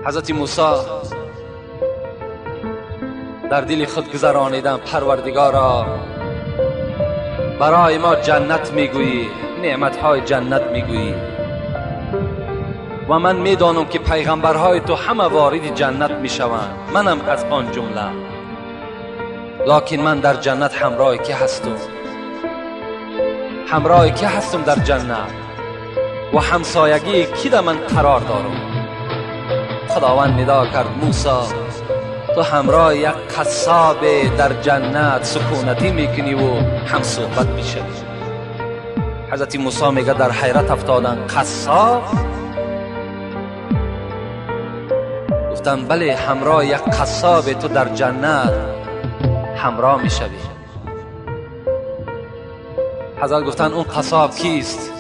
حضرت موسی در دل خود گذرانیدن پروردگارا برای ما جنت میگویی، نعمتهای جنت میگویی و من میدانم که پیغمبرهای تو همه وارد جنت میشوند، منم از آن جمله، لکن من در جنت همراه کی هستم؟ همراه کی هستم در جنت و همسایگی کی در من قرار دارم؟ خداوند ندا کرد موسی تو همراه یک قصاب در جنت سکونتی میکنی و هم صحبت میشوی. حضرت موسی میگه در حیرت افتادن، قصاب؟ گفتن بله، همراه یک قصاب تو در جنت همراه میشوی. حضرت گفتن اون قصاب کیست؟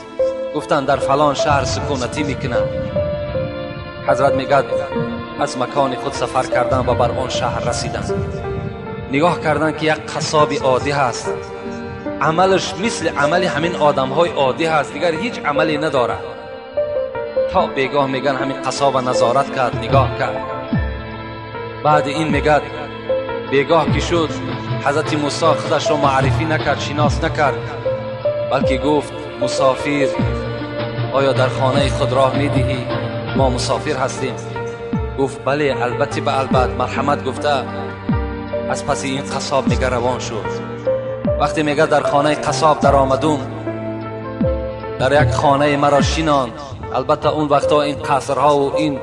گفتن در فلان شهر سکونتی میکنن. حضرت میگه از مکان خود سفر کردن و بر آن شهر رسیدن. نگاه کردن که یک قصاب عادی هست، عملش مثل عمل همین آدم های عادی هست، دیگر هیچ عملی نداره. تا بیگاه میگن همین قصاب نظارت کرد، نگاه کرد. بعد این میگه بیگاه که شد حضرت موسی خودش را معرفی نکرد، شناس نکرد، بلکه گفت مسافر آیا در خانه خود راه میدهی؟ ما مسافر هستیم. گفت بله، البته به البته، مرحمت گفته. از پس این قصاب میگه روان شد. وقتی میگه در خانه قصاب در آمدم، در یک خانه مرا شیناند. البته اون وقتا این قصرها و این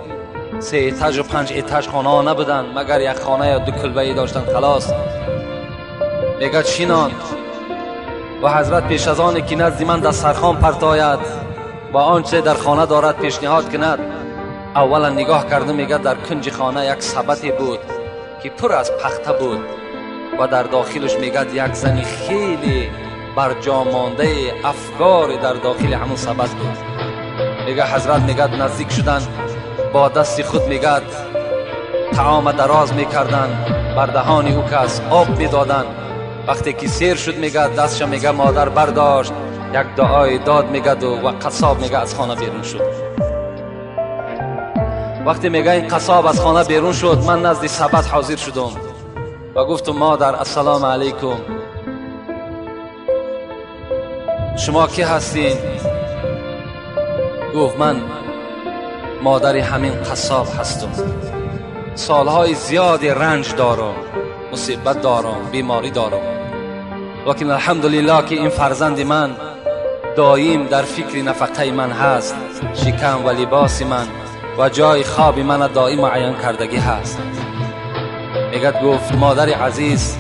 3 ایتاژ و 5 ایتاژ خانه ها نبودن، مگر یک خانه یا 2 کلبه داشتن خلاص. میگه شیناند و حضرت پیش از آن که نزد من دسترخوان پرتاید و آنچه در خانه دارد پیشنهاد کند، اولا نگاه کرده میگه در کنج خانه یک سبدی بود که پر از پخته بود و در داخلش میگه یک زنی خیلی برجا مانده افکار در داخل همون سبد بود. میگه حضرت میگه نزدیک شدن، با دست خود میگه طعام دراز میکردن، بر دهان او کس آب میدادن. وقتی که سیر شد میگه دستش میگه مادر برداشت، یک دعای داد میگه و قصاب میگه از خانه بیرون شد. وقتی میگه این قصاب از خانه بیرون شد، من نزد سبد حاضر شدم و گفتم مادر السلام علیکم، شما کی هستین؟ گفت من مادر همین قصاب هستم، سالهای زیادی رنج دارم، مصیبت دارم، بیماری دارم، لیکن الحمدلله که این فرزند من دایم در فکر نفقه من هست، شکم و لباس من و جای خواب من دائم معین کردگی هست. میگه گفت مادر عزیز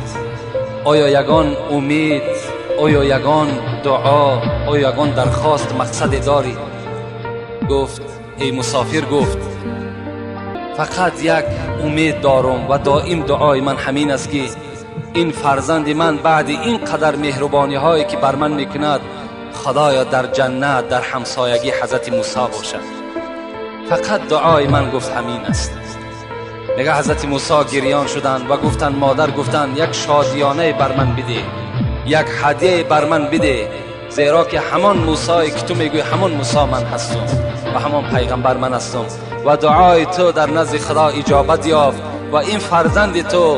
آیا یگان امید، آیا یگان دعا، آیا یگان درخواست مقصد داری؟ گفت ای مسافر، گفت فقط یک امید دارم و دائم دعای من همین است که این فرزند من بعد این قدر مهربانی هایی که بر من میکند، خدایا در جنت در همسایگی حضرت موسی باشد. فقط دعای من گفت همین است. میگه حضرت موسی گریان شدند و گفتند مادر، گفتند یک شادیانه بر من بده، یک هدیه بر من بده، زیرا که همان موسی که تو میگوی همان موسی من هستم و همان پیغمبر من هستم و دعای تو در نزد خدا اجابت یافت و این فرزند تو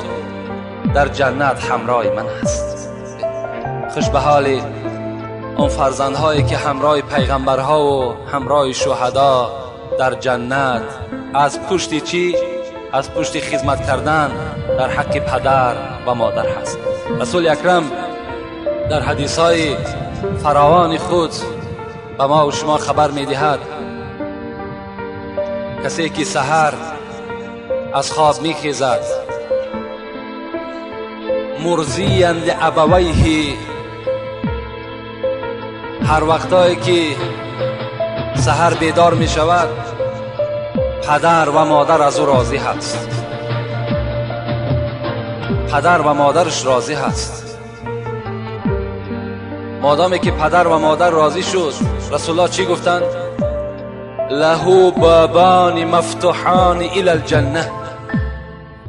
در جنت همراه من هست. خوش به حال آن فرزندهایی که همراه پیغمبرها و همراه شهدا در جنت، از پشت چی؟ از پشت خدمت کردن در حق پدر و مادر هست. رسول اکرم در حدیث های فراوان خود به ما و شما خبر میدهد کسی که سحر از خواب میخیزد، مرضیا لابویه، هر وقتایی که سحر بیدار می شود پدر و مادر از او راضی هست، پدر و مادرش راضی هست. مادامی که پدر و مادر راضی شد، رسول الله چی گفتند؟ له بابان مفتوحان الی الجنه.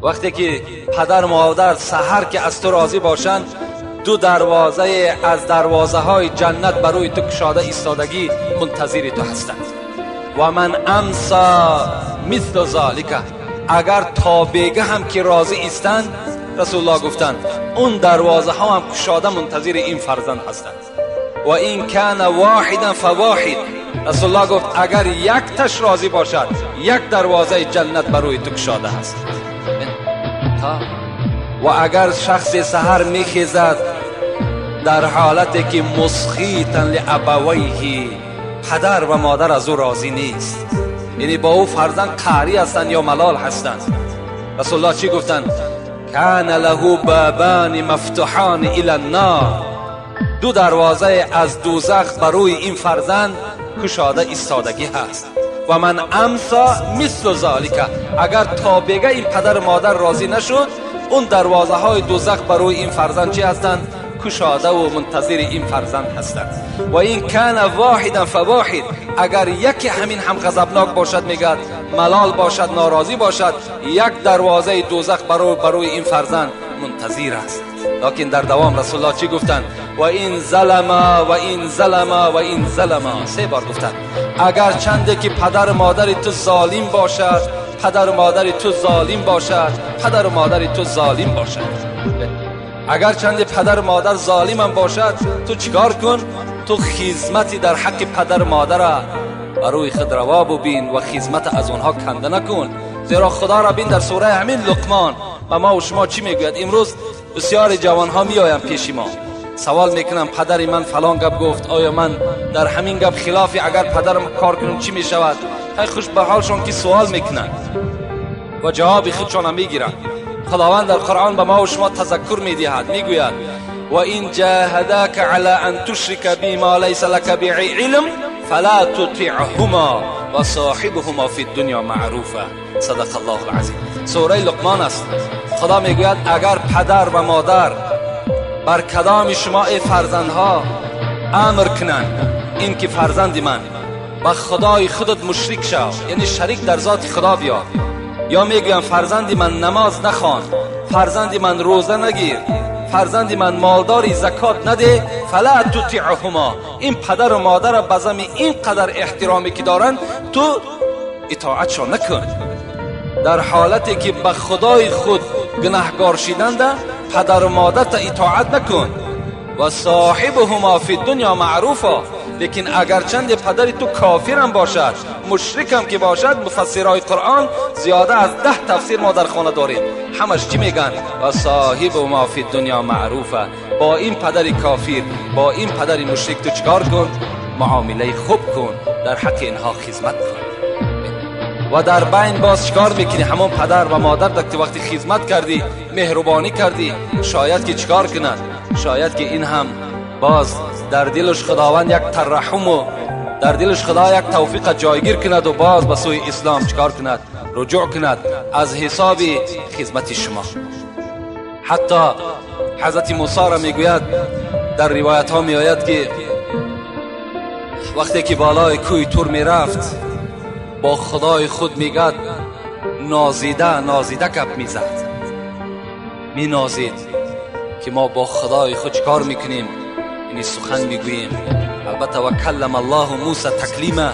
وقتی که پدر و مادر سحر که از تو راضی باشند، دو دروازه از دروازه های جنت بر روی تو کشاده ایستادگی منتظر تو هستند. و من امسا مثل ذالک، اگر تا بیگه هم که راضی ایستند، رسول الله گفتند اون دروازه ها هم کشاده منتظر این فرزند هستند. و این کان واحدا فواحد، رسول الله گفت اگر یک تش راضی باشد یک دروازه جنت بر روی تو کشاده هست. و اگر شخص سحر میخیزد در حالتی که مسخیتا لابویه، پدر و مادر از او راضی نیست، یعنی با او فرزند قهری هستند یا ملال هستند، رسول الله چی گفتند؟ کان له بابان مفتوحان الی النار، دو دروازه از دوزخ بر روی این فرزند کشاده ایستادگی هست. و من امسا مثل ذالک، اگر تا بگه این پدر مادر راضی نشد، اون دروازه های دوزخ بر روی این فرزند چی هستند؟ کشاده و منتظر این فرزند هستند. و این کان واحدا فواحد، اگر یکی همین هم غضبناک باشد، میگد ملال باشد، ناراضی باشد، یک دروازه دوزخ بر روی این فرزند منتظر است. لکن در دوام رسول الله چی گفتند؟ و این ظلما و این ظلما و این ظلما، سه بار گفتند. اگر چنده که پدر مادر تو ظالم باشد، پدر مادر تو ظالم باشد، پدر مادر تو ظالم باشد، اگر چند پدر مادر ظالم هم باشد، تو چیکار کن؟ تو خدمتی در حق پدر مادر بر روی خود روا ببین و خدمت از آنها کنده نکن. زیرا خدا را بین در سوره همین لقمان و ما و شما چی میگوید؟ امروز بسیار جوانها میآیند پیش ما، سوال میکنم پدر من فلان گپ گفت، آیا من در همین گپ خلافی اگر پدرم کار کنم چی میشود؟ خیلی خوش به حالشون که سوال میکنن و جواب خودشان میگیرن. خداوند در قرآن به ما و شما تذکر میدهد، میگوید و این جاهداک علی ان تشرک بی ما لیس لک به علم فلا تطعهما و صاحبهما فی الدنیا معروفا. صدق الله العظیم. سوره لقمان است. خدا میگوید اگر پدر و مادر بر کدام شما ای فرزندها امر کنند این که فرزند من با خدای خودت مشرک شو، یعنی شریک در ذات خدا بیار، یا میگویم فرزند من نماز نخوان، فرزند من روزه نگیر، فرزند من مالداری زکات نده، فلا تطیعهما، این پدر و مادر به زمین اینقدر احترامی که دارن تو اطاعتشان نکن. در حالتی که به خدای خود گناهگار شدند پدر و مادر تا اطاعت نکن. و صاحبهما فی الدنیا معروفا، لیکن اگر چند پدر تو کافرم باشد، مشرکم که باشد، مفسرهای قرآن زیاده از 10 تفسیر ما در خانه داریم، همش چی میگن؟ و صاحبهما فی الدنیا معروفا، با این پدر کافر، با این پدر مشرک تو چکار کن؟ معامله خوب کن، در حق اینها خدمت کن. و در بین باز چکار میکنی؟ همون پدر و مادر در وقتی خدمت کردی، مهربانی کردی، شاید که چکار کند؟ شاید که این هم باز در دلش خداوند یک ترحم و در دلش خدا یک توفیق جایگیر کند و باز به سوی اسلام چکار کند؟ رجوع کند از حساب خدمت شما. حتی حضرت موسی را میگوید در روایت ها میآید که وقتی که بالای کوه تور میرفت با خدای خود میگد نازیده نازیده گپ میزد، مینازید که ما با خدای خود چکار میکنیم؟ یعنی سخن میگوییم. البته و کلم الله موسی تکلیما،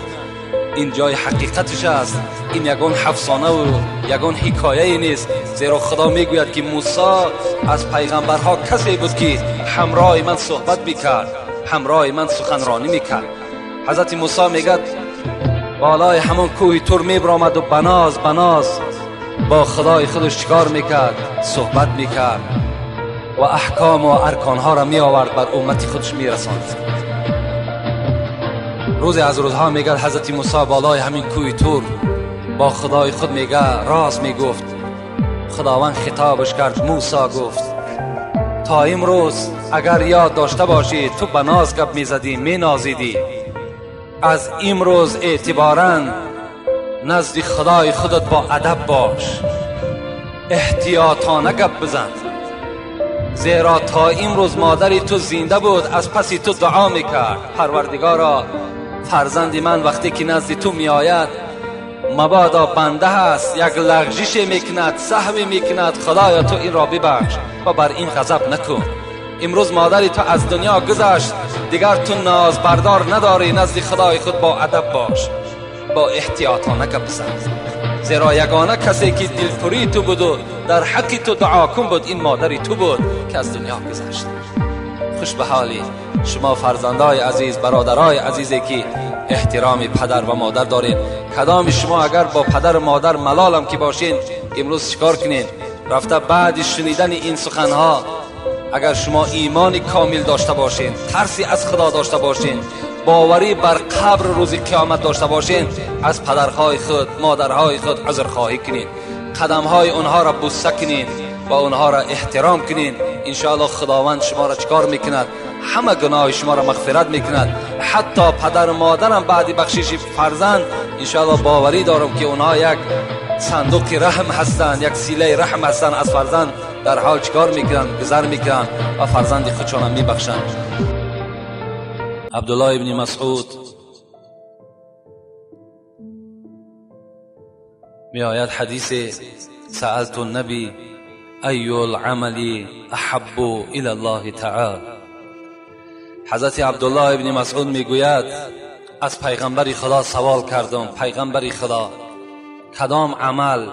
این جای حقیقتش است، این یگان افسانه و یگان حکایه نیست، زیرا خدا میگوید که موسی از پیغمبرها کسی بود که همراه من صحبت میکرد، همراه من سخنرانی میکرد. حضرت موسی میگد بالای همون کوه تور میبرآمد و بناز بناز با خدای خودش چکار میکرد؟ صحبت میکرد و احکام و ارکانها را می آورد بر امت خودش می رساند. روزی از روزها میگه حضرت موسی بالای همین کوه تور با خدای خود میگه راز میگفت. خداوند خطابش کرد، موسی گفت تا امروز اگر یاد داشته باشی تو به ناز گپ میزدی، مینازیدی، از امروز اعتباراً نزد خدای خودت با ادب باش، احتیاطانه گپ بزن، زیرا تا امروز مادری تو زنده بود از پس تو دعا میکرد، پروردگارا فرزند من وقتی که نزد تو میآید مبادا بنده هست، یک لغزش میکند، سهوی میکند، خدایا تو این را ببخش و بر این غضب نکن. امروز مادری تو از دنیا گذشت، دیگر تو ناز بردار نداری، نزد خدای خود با ادب باش، با احتیاطانه گپ بزن، زیرا یگانه کسی که دلپری تو بود و در حق تو دعا کن بود این مادری تو بود که از دنیا گذشت. خوش به حالی شما فرزندای عزیز، برادرای عزیزی که احترام پدر و مادر دارین. کدام شما اگر با پدر و مادر ملالم که باشین، امروز چیکار کنین؟ رفته بعد شنیدن این سخنها اگر شما ایمان کامل داشته باشین، ترسی از خدا داشته باشین، باوری بر قبر روز قیامت داشته باشین، از پدرهای خود، مادرهای خود عذرخواهی کنین، قدمهای اونها را بوسه کنین و اونها را احترام کنین. انشاءالله خداوند شما را چکار میکند؟ همه گناه شما را مغفرت میکند. حتی پدر و مادرم بعد بخشش فرزند انشاءالله باوری دارم که اونها یک صندوق رحم هستند، یک سیله رحم هستند، از فرزند در حال چکار میکنن؟ گذر میکنن و فرزند خودشان میبخشند. عبدالله ابن مسعود می آید حدیث سألت النبی ای العمل احب الى الله تعالی. حضرت عبدالله ابن مسعود میگوید از پیغمبر خدا سوال کردم، پیغمبر خدا کدام عمل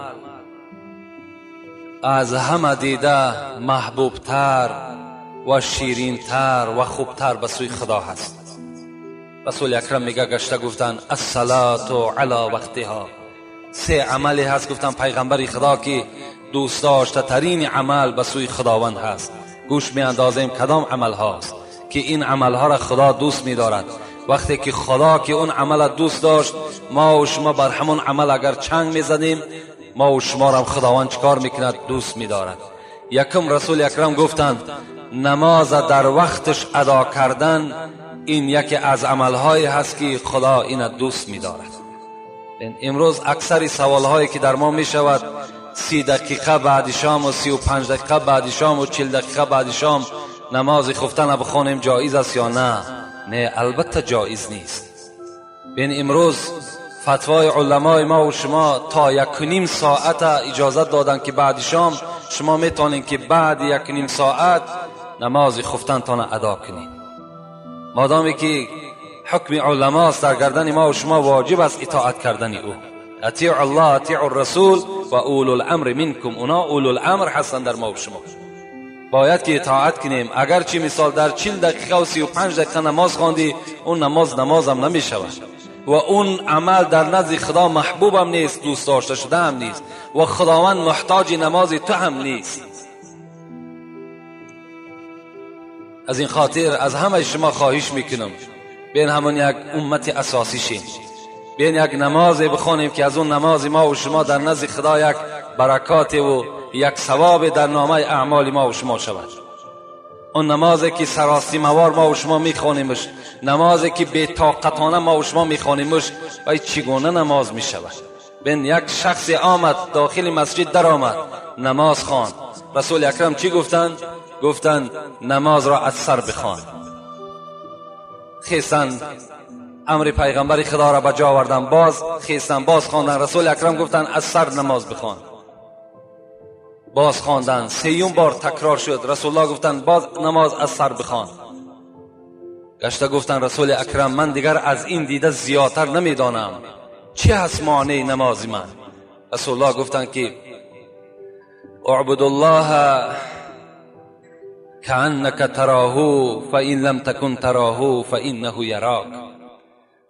از همه دیده محبوبتر و شیرینتر و خوبتر به سوی خدا هست؟ رسول اکرم میگه گشته گفتن الصلاة علی وقتها. سه عملی هست گفتن پیغمبر خدا که دوست داشته ترین عمل به سوی خداوند هست. گوش می اندازیم کدام عمل هاست که این عمل ها را خدا دوست می دارد. وقتی که خدا که اون عمل دوست داشت، ما و شما بر همون عمل اگر چنگ می زدیم، ما و شما را خداوند چکار میکند؟ دوست می دارد. یکم رسول اکرم گفتند نماز در وقتش ادا کردن این یکی از عملهایی هست که خدا این دوست می دارد. امروز اکثر سوالهایی که در ما می شود 30 دقیقه بعد شام و 35 دقیقه بعد شام و 40 دقیقه بعد شام نماز خفتن بخوانیم جایز است یا نه؟ نه، البته جایز نیست. بین امروز فتوای علمای ما و شما تا 1.5 ساعت اجازت دادن که بعد شام شما میتونین که بعد 1.5 ساعت نماز خفتن تان ادا کنین. مادامی که حکم علماست در گردن ما و شما واجب است اطاعت کردن او. اطیع الله، اطیع الرسول و اولو الامر منکم. اونا اولو الامر هستند در ما و شما، باید که اطاعت کنیم. اگرچه مثال در 40 دقیقه و 35 دقیقه نماز خواندی، اون نماز نمازم نمی شود و اون عمل در نزد خدا محبوبم نیست، دوست داشته شده هم نیست و خداوند محتاج نماز تو هم نیست. از این خاطر از همه شما خواهش میکنم بین همون یک امت اساسی شیم، بین یک نماز بخوانیم که از اون نماز ما و شما در نزد خدا یک برکات و یک ثواب در نامه اعمال ما و شما شود. اون نمازی که سراسیموار ما و شما میخوانیمش، نمازی که بی طاقتانه ما و شما میخوانیمش، و چگونه نماز میشود؟ بین یک شخص آمد داخل مسجد در آمد نماز خواند. رسول اکرم چی گفتند؟ گفتند نماز را از سر بخوان. خیستن امر پیغمبر خدا را به جا آوردن، باز خیستن باز خواندن. رسول اکرم گفتند از سر نماز بخوان. باز خواندن، سیوم بار تکرار شد. رسول الله گفتند باز نماز از سر بخوان. گشته گفتند رسول اکرم من دیگر از این دیده زیادتر نمیدانم، چی هست معنی نماز من؟ رسول الله گفتند که اعبد الله كأنك تراه فإن لم تكن تراه فإنه يراك.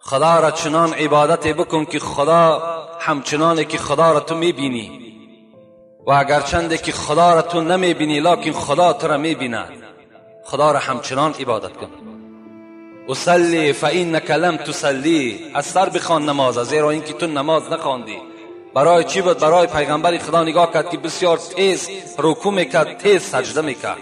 خدا را چنان عبادت بکن که خدا همچنانه که خدا را تو میبینی، و اگرچنده که خدا را تو نمیبینی لکن خدا تو را میبیند، خدا را همچنان عبادت کن. اصلی فإنك لم تصلی، از سر بخوان نماز، زیرا اینکه تو نماز نخواندی. برای چی بود؟ برای پیغمبر خدا نگاه کرد که بسیار تیز رکوع میکرد، تیز سجده میکرد،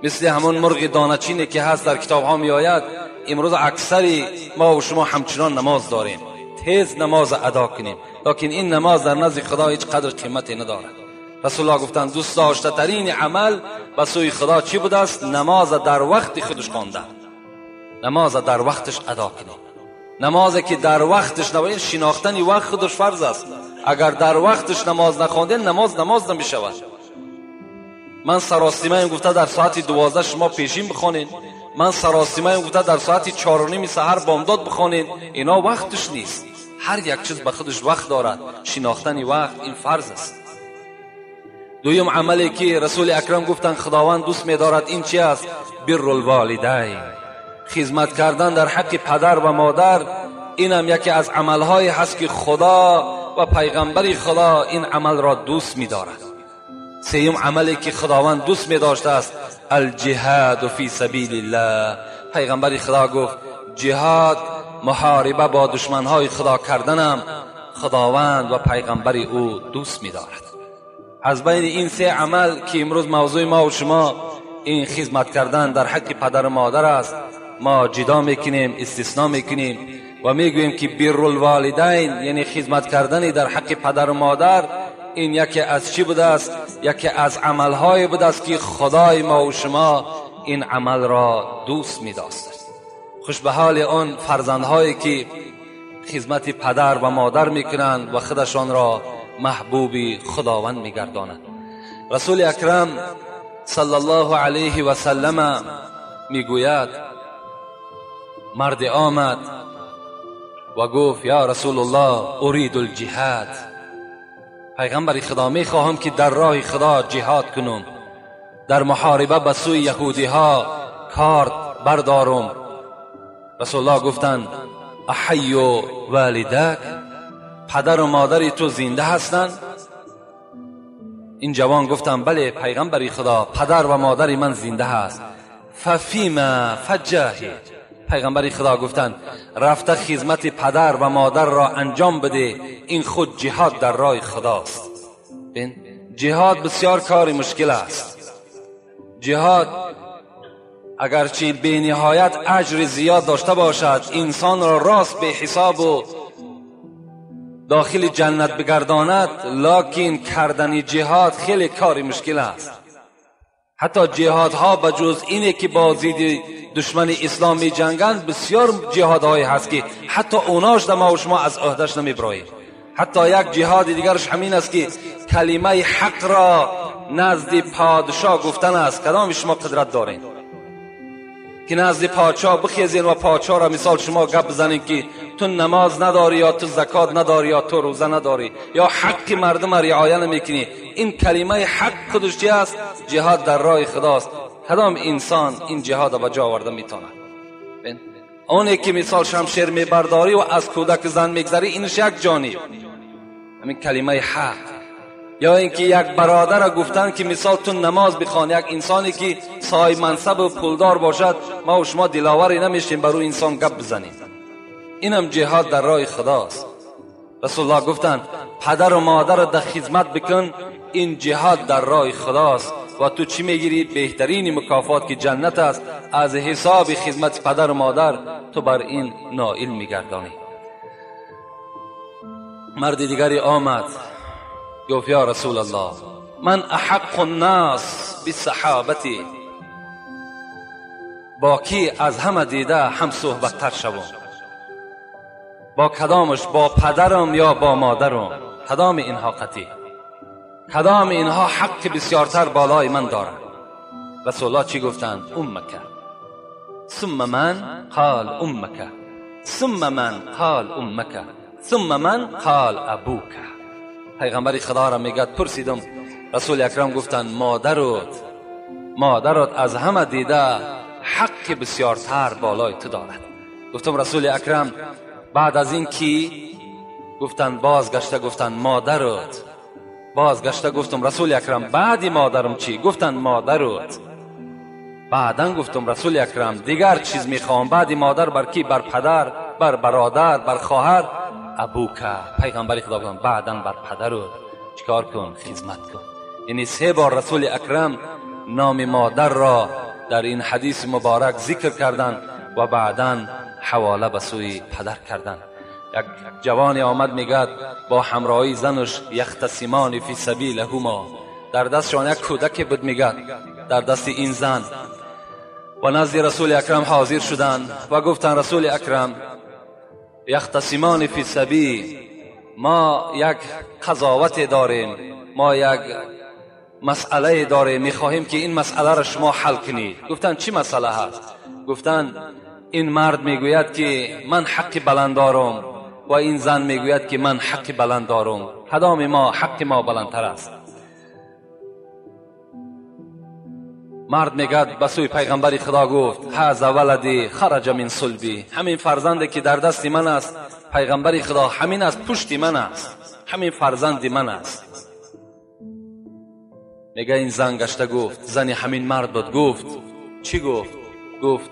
مثل همون مرغ دانه‌چینی که هست در کتاب ها میآید. امروز اکثری ما و شما همچنان نماز داریم، تیز نماز ادا کنیم، لکن این نماز در نزد خدا هیچ قدر قیمتی ندارد. رسول الله گفتند دوست داشته ترین عمل به سوی خدا چی بوده است؟ نماز در وقت خودش خواندن، نماز در وقتش ادا کنیم. نمازی که در وقتش نباید، شناختن وقت خودش فرض است. اگر در وقتش نماز نخواندین، نماز نماز نمی شود. من سراسیمه گفته در ساعت 12 شما پیشین بخوانین، من سراسیمه گفته در ساعت 4:30 سحر بامداد بخوانین. اینا وقتش نیست. هر یک چیز به خودش وقت دارد. شناختن وقت این فرض است. دویم عملی که رسول اکرم گفتن خداوند دوست می‌دارد این چی است؟ بر الوالدین، خدمت کردن در حق پدر و مادر. اینم یکی از عملهایی هست که خدا و پیغمبر خدا این عمل را دوست می‌دارد. سیوم عملی که خداوند دوست می‌داشته است الجهاد فی سبیل الله. پیغمبر خدا گفت جهاد، محاربه با دشمنهای خدا کردنم خداوند و پیغمبر او دوست می‌دارد. از بین این سه عمل که امروز موضوع ما و شما این خدمت کردن در حق پدر و مادر است، ما جدا میکنیم، استثناء میکنیم و میگوییم که بر الوالدین یعنی خدمت کردن در حق پدر و مادر، این یکی از چی بوده است؟ یکی از عملهای بوده است که خدای ما و شما این عمل را دوست می‌داشت. خوش به حال آن فرزندهایی که خدمت پدر و مادر میکنند و خودشان را محبوب خداوند میگردانند. رسول اکرم صلی الله علیه و سلم میگوید مرد آمد و گفت یا رسول الله ارید الجهاد، پیغمبر خدا میخواهم که در راه خدا جهاد کنم، در محاربه به سوی یهودی ها کارد بردارم. رسول الله گفتند احی والدک، پدر و مادر تو زنده هستند؟ این جوان گفتم بله پیغمبر خدا، پدر و مادر من زنده هست. ففیما فجاهد، پیغمبر خدا گفتند رفته خدمت پدر و مادر را انجام بده، این خود جهاد در راه خداست. ببین جهاد بسیار کار مشکل است. جهاد اگرچه به نهایت اجر زیاد داشته باشد، انسان را راست به حساب و داخل جنت بگرداند، لکن کردن جهاد خیلی کار مشکل است. حتی جهادها به جز اینه که با ضد دشمن اسلام می جنگند، بسیار جهادهایی هست که حتی اوناش در ما و شما از عهدهش نمیبراییم. حتی یک جهاد دیگرش همین است که کلمه حق را نزد پادشاه گفتن است. کدام شما قدرت دارین که نزد پادشاه بخیزین و پادشاه را مثال شما گپ بزنین که تو نماز نداری یا تو زکات نداری یا تو روزه نداری یا حق مردم را رعایت نمیکنی؟ این کلمه حق خودش چی است؟ جهاد در راه خداست. کدام انسان این جهاد را به جا آورده میتونه؟ اونه که مثال شمشیر میبرداری و از کودک زن میگذری، اینش یک جانب همین کلمه حق. یا اینکه یک برادر را گفتن که مثال تو نماز بخوان، یک انسانی که صاحب منصب و پولدار باشد، ما و شما دلاوری نمیشیم بر روی انسان گپ بزنیم. اینم جهاد در راه خداست. رسول الله گفتند پدر و مادر را در خدمت بکن، این جهاد در راه خداست و تو چی میگیری؟ بهترین مکافات که جنت است. از حساب خدمت پدر و مادر تو بر این نائل میگردانی. مرد دیگری آمد گفت یا رسول الله من احق الناس بصحابتی، با کی از همه دیده هم صحبت تر شوم؟ با کدامش؟ با پدرم یا با مادرم؟ کدام اینها قطعی؟ کدام اینها حق بسیارتر بالای من دارند؟ رسول الله چی گفتند؟ امک ثم من قال امک ثم من قال امک ثم من قال ابوک. پیغمبر خدا را میگد پرسیدم، رسول اکرم گفتند مادرت از همه دیده حق بسیارتر بالای تو دارد. گفتم رسول اکرم بعد از این کی؟ گفتند بازگشته گفتند مادرت. بازگشته گفتم رسول اکرم بعدی مادرم چی؟ گفتند مادرت. بعدا گفتم رسول اکرم دیگر چیز میخوام بعدی مادر بر کی؟ بر پدر، بر برادر، بر خواهر؟ ابوکه. پیغمبر خدا گفتند بعدا بر پدرت چیکار کن؟ خدمت کن. یعنی 3 بار رسول اکرم نام مادر را در این حدیث مبارک ذکر کردند و بعدا حواله به سوی پدر کردند. یک جوانی آمد میگد با همراهی زنش یختصمان فی سبیلهما، در دستشان یک کودک بود میگد در دست این زن، و نزد رسول اکرم حاضر شدند و گفتند رسول اکرم یختصمان فی سبیل، ما یک قضاوت داریم، ما یک مسئله داره، میخواهیم که این مسئله را شما حل کنید. گفتن چی مسئله هست؟ گفتن این مرد میگوید که من حق بلند دارم و این زن میگوید که من حق بلند دارم، کدام ما حق ما بلندتر است؟ مرد میگد به سوی پیغمبر خدا گفت هذا ولدی خرج من صلبی، همین فرزندی که در دست من است پیغمبر خدا، همین از پشت من است، همین فرزند من است. میگه این زن گشته گفت، زن همین مرد بود، گفت چی گفت؟ گفت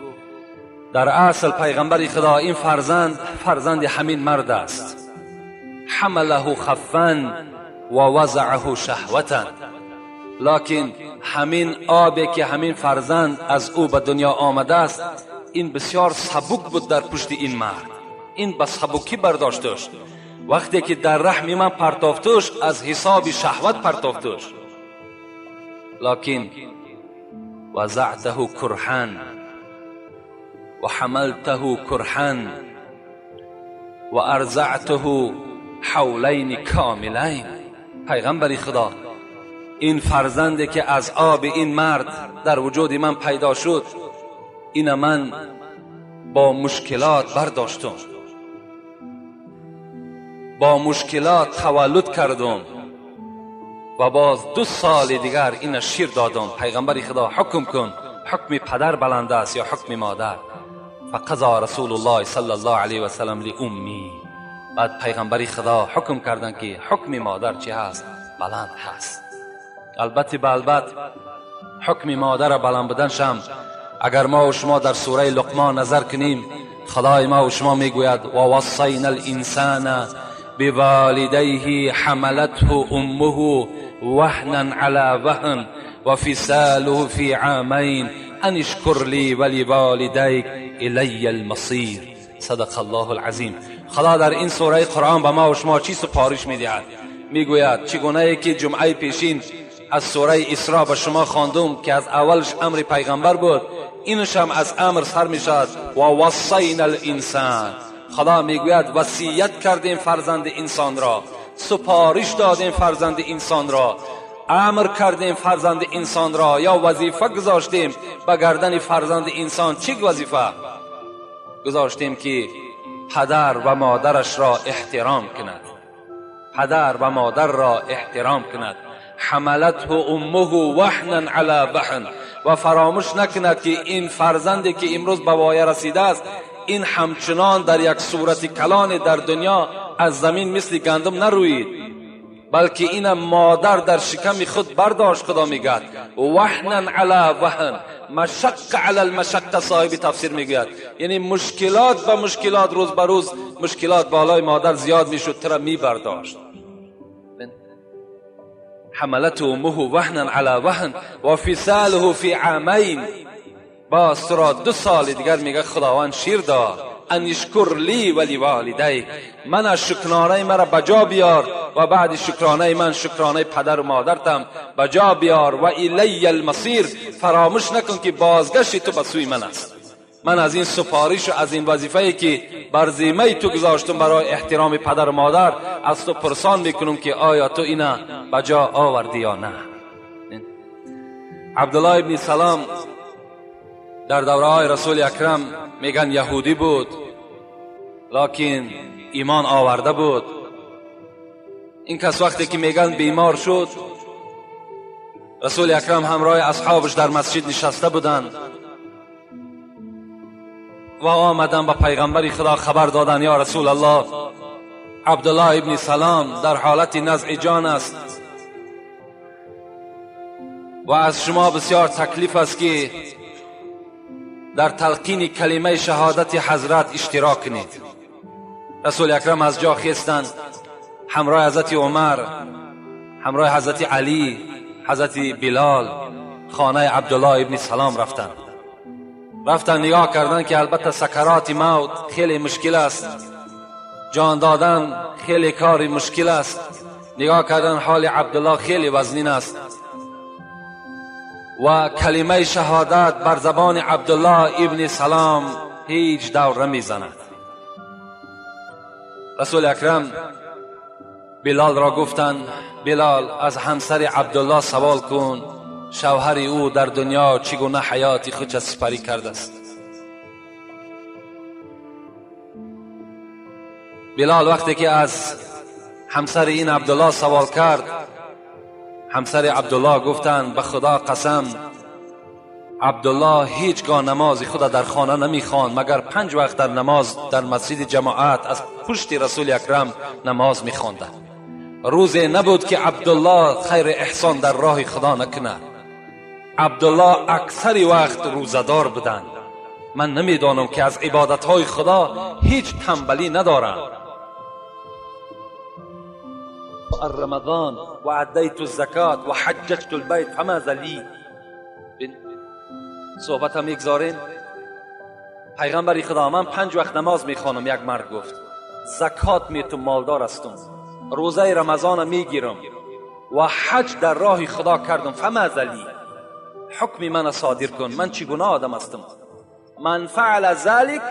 در اصل پیغمبر خدا این فرزند فرزند همین مرد است. حمله خفا و وضعه شهوتا، لکن همین آبی که همین فرزند از او به دنیا آمده است این بسیار سبک بود در پشت این مرد، این به سبکی برداشتش. وقتی که در رحم من پرتافتش از حساب شهوت پرتافتش، لکن وضعته کرها و حملته کرها و ارضعته حولین کاملین. پیغمبر خدا این فرزندی که از آب این مرد در وجود من پیدا شد، این من با مشکلات برداشتم، با مشکلات تولد کردم و باز 2 سال دیگر این شیر دادم. پیغمبر خدا حکم کن، حکم پدر بلند است یا حکم مادر؟ فقضا رسول الله صلی الله علیه و سلم لأمی. بعد پیغمبر خدا حکم کردن که حکم مادر چی هست؟ بلند هست. البته به البته حکم مادر بلند بودن شم، اگر ما و شما در سوره لقمان نظر کنیم، خدای ما و شما میگوید و وصینا الانسان بوالدیه حملته امه وهنا علی وهن و فصاله فی عامین ان اشکر لی ولوالدیک الی المصیر. صدق الله العظیم. خدا در این سوره قرآن به ما و شما چی سپارش میدهد؟ میگوید چگونه که جمعه پیشین از سوره اسراء به شما خواندم که از اولش امر پیغمبر بود، اینش هم از امر سر میشد و وصینا الانسان. خدا میگوید وصیت کردیم فرزند انسان را، سپارش دادیم فرزند انسان را، امر کردیم فرزند انسان را، یا وظیفه گذاشتیم به گردن فرزند انسان. چی وظیفه گذاشتیم؟ که پدر و مادرش را احترام کند، پدر و مادر را احترام کند. حملته امه وهنا علی وهن، و فراموش نکند که این فرزندی که امروز به وایه رسیده است، این همچنان در یک صورت کلان در دنیا از زمین مثل گندم نروید، بلکه این مادر در شکم خود برداشت. خدا میگوید وهنا علی وهن، مشق علی المشقه. صاحب تفسیر میگوید یعنی مشکلات به مشکلات، روز به روز مشکلات بالای مادر زیاد میشد، ترا میبرداشت. حملته امه وهنا علی وهن و فصاله فی عامین. باز تو را 2 سال دیگر میگه خداوند شیر داد. ان اشکر لی ولی والدیک، من از شکرانه مرا بجا بیار و بعد شکرانه من شکرانه پدر و مادرتم بجا بیار. و الی المصیر، فراموش نکن که بازگشت تو به سوی من است. من از این سفارش و از این وظیفه‌ای که بر ذمه تو گذاشتم برای احترام پدر و مادر، از تو پرسان میکنم که آیا تو اینا بجا آوردی یا نه. عبدالله ابن سلام در دوره رسول اکرم میگن یهودی بود، لکن ایمان آورده بود. این کس وقتی که میگن بیمار شد، رسول اکرم همراه اصحابش در مسجد نشسته بودند و آمدن به پیغمبر خدا خبر دادن یا رسول الله، عبدالله ابن سلام در حالت نزع جان است و از شما بسیار تکلیف است که در تلقین کلمه شهادت حضرت اشتراک کنید. رسول اکرم از جا خیستند، همراه حضرت عمر، همراه حضرت علی، حضرت بلال خانه عبدالله ابن سلام رفتند. رفتن نگاه کردن که البته سکرات موت خیلی مشکل است، جان دادن خیلی کار مشکل است. نگاه کردن حال عبدالله خیلی وزنین است و کلمه شهادت بر زبان عبدالله ابن سلام هیچ دور نمیزند. رسول اکرم Билол ро гуфтанд: Билол, аз ҳамсари Абдуллоҳ савол кун, шавҳари ӯ дар дунё чӣ гуна ҳаёти худро сипарӣ кардааст. Билол вақте ки аз ҳамсари ин Абдуллоҳ савол кард, ҳамсари Абдуллоҳ гуфтанд: ба Худо қасам, Абдуллоҳ ҳеҷ гоҳ намози худро дар хона намехонд, магар 5 вақт дар намоз дар масҷиди ҷамоат аз пушти Расули Акрам намоз мехонданд. Рӯзе набуд ки Абдуллоҳ хайр эҳсон дар роҳи Худо накунад. Абдуллоҳ аксари вақт рӯзадор буданд. Ман намедонам ки аз ибодатҳои Худо ҳеҷ танбалӣ надоранд. رمضان وأديت الزكاة وحججت البيت فماذا لي. صحبت هم میگذاریم. پیغمبر خدا، من 5 وقت نماز میخوانم. یک مرد گفت زکات میتم، مالدار هستم، روزه رمضان میگیرم و حج در راه خدا کردم، فماذا لی، حکم من صادر کن، من چگونه آدم هستم؟ من فعل ذلك.